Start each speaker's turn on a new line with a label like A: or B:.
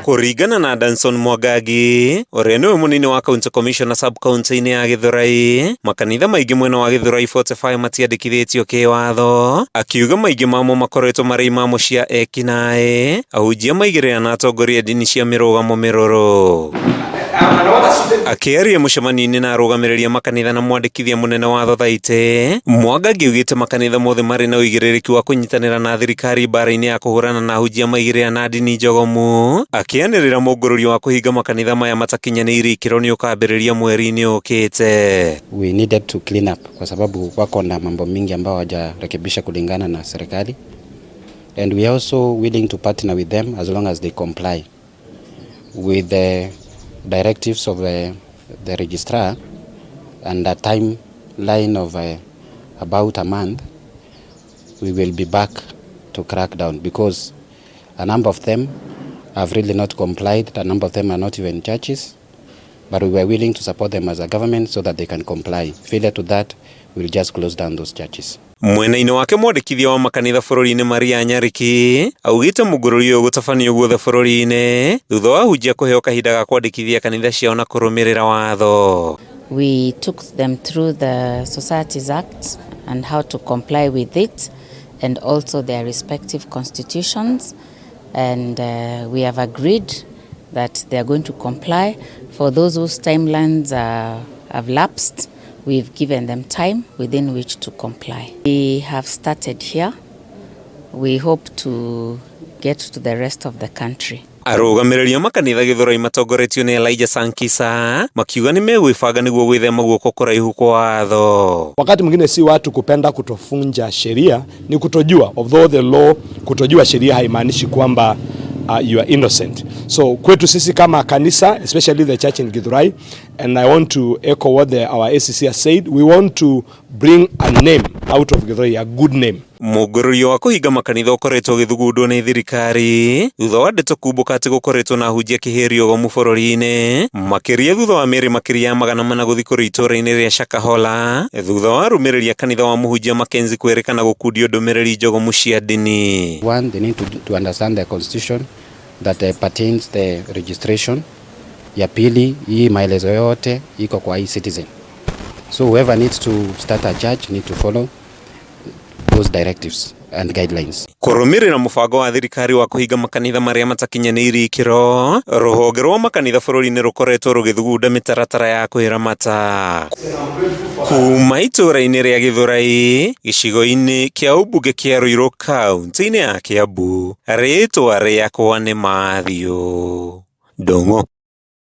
A: Kũringana na Danson Mwangangi, ũrĩa nĩwe mũnini wa county commissioner sub county-inĩ ya Gĩthũrai, makanitha maingĩ mwena wa Gĩthũrai 45 matiandĩkithĩtio kĩwatho, akiuga maingĩ mamo makoretwo marĩ imamo cia ekinaĩ, ahunjia maigĩrĩra na atongoria a ndini cia mĩrũgamo mĩrũrũ. Akĩaria mũcemanio-inĩ na arũgamĩrĩri a makanitha na mwandĩkithia mũnene wa thothaitĩ, Mwangangi augĩte makanitha mothe marĩ na ũigĩrĩrĩki wa kũnyitanĩra na thirikari mbara-inĩ ya kũhũrana na ahunjia maigĩrĩra na ndini njogomu, akĩanĩrĩra mũngũrũrio wa kũhinga makanitha maya matakinyanĩirie ikĩro nĩ ũkambĩrĩria mweri-inĩ ũkĩte.
B: We needed to clean up kwa sababu wako na mambo mingi ambao hawajarekebisha kulingana na serikali, and we are also willing to partner with them as long as they comply with the directives of the registrar and a timeline of about a month. We will be back to crack down because a number of them have really not complied. A number of them are not even churches, but we were willing to support them as a government so that they can comply. Failure to that, we'll just close down those churches.
A: Mwena-inĩ wake, mwandĩkithia wa makanitha bũrũri-inĩ Maria Nyariki augĩte mũngũrũrio ũyũ ũgũtabanio guothe bũrũri-inĩ thutha wa ahunjia kũheo kahinda ga kwandĩkithia kanitha ciao na kũrũmĩrĩra watho.
C: We took them through the Societies Act and how to comply with it, and also their respective constitutions. And we have agreed that they are going to comply. For those whose timelines have lapsed, we've given them time within which to comply. We have started here. We hope to get to the rest of the country.
A: Arũgamĩrĩri a makanitha Gĩthũrai matongoretio nĩ Elijah Sankisa makiuga nĩ megwĩbanga nĩguo gwĩthema guoko kũraihu kwa watho.
D: Wakati mwingine si watu kupenda kutofunja sheria, ni kutojua. Although the law, kutojua sheria haimaanishi kwamba you are innocent. So kwetu sisi kama kanisa, especially the church in Githurai, and I want to echo what our ACC has said, we want to bring a name out of Githurai, a good name.
A: Mũngũrũrio wa kũhinga makanitha ũkoretwo ũgĩthugundwo nĩ thirikari thutha wa ndeto kumbũka atĩ gũkoretwo na ahunjia kĩhĩri ũgomu bũrũri-inĩ, makĩria thutha wa mĩrĩ makĩria ya 400 gũthikũrwo itũũra-inĩ rĩa Shakahola thutha wa arũmĩrĩri a kanitha wa mũhunjia Mackenzie kwĩrĩkana gũkundio ndũmĩrĩri njogomu cia ndini.
B: One, they need to understand the constitution that pertains the registration. Ya pili, hii maelezo yote iko kwa e-Citizen. So whoever needs to start a church need to follow those directives and guidelines.
A: Kũrũmĩrĩra mũbango wa thirikari wa kũhinga makanitha marĩa matakinyanĩirie ikĩro, rũhonge rwa makanitha bũrũri-inĩ rũkoretwo rũgĩthugunda mĩtaratara ya kwĩramata. Kuma itũũra-inĩ rĩa Gĩthũrai, gĩcigo-inĩ kĩa ũmbunge kĩa Ruiru, kaunti-inĩ ya Kiambu, rĩtwa rĩakwa nĩ Matthew Ndung'u.